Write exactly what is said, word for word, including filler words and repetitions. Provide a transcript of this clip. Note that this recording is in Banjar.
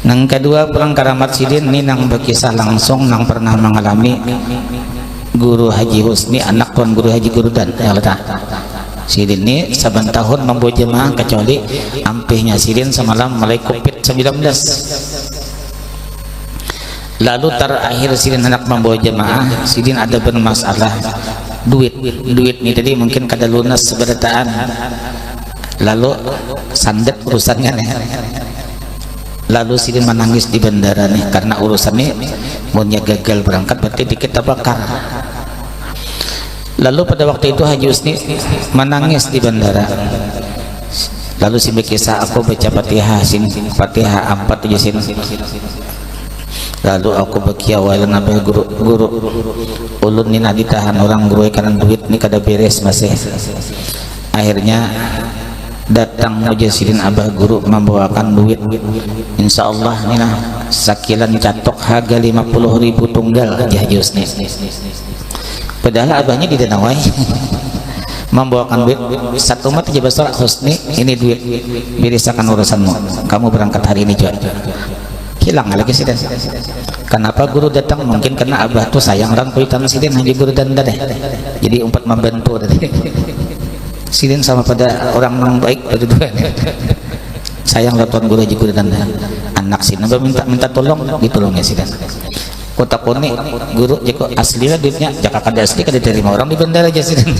Nang kadua pulang karamat sidin ni nang bakisah langsung nang pernah mangalami Guru Haji Husni, anak Tuan Guru Haji Gurudan, ya lah tah. Sidin ni saban tahun mambawa jamaah, kacuali ampihnya sidin samalam mulai covid sembilan belas. Lalu tarakhir sidin handak mambawa jamaah, sidin ada bermasalah duit. Duit ni tadi mungkin kada lunas sabarataan. Lalu sandet urusannya nih. Lalu sidin manangis di bandara nih, karena urusan nih munnya gagal berangkat berarti tiket tabakar. Lalu pada waktu itu Haji Husni manangis di bandara. Lalu sidin bakisah, aku baca Fatihah sin, Fatihah ampat aja sin. Lalu aku bakiau lawan Abah Guru, Guru, ulun ni nah ditahan orang Guru, karena duit ni kada beres masih. Akhirnya datang ujar sidin Abah Guru mambawakan duit. Insya Allah ni nah, sakilan catok harga lima puluh ribu tunggal, ujar Haji Husni. Padahal abahnya di Danau ai. Mambawakan duit, satu mat aja basar, Husni, ini duit, birisakan urusanmu, kamu berangkat hari ini jua. Hilang lagi sidin. Kenapa Guru datang? Mungkin karena abah tu sayang lawan kuitan sidin, Haji Gurudan tadi. Jadi umpat mambantu tadi. Sidin sama pada orang nang baik berdua. Sayang lawan Tuan Guru Haji Gurudan. Anak sidin baminta, minta tolong, ditolongnya sidin. Kutakuni, Guru, jar ku, asli lah duitnya? Jaka kada asli, kada diterima orang di bandara, jar sidin.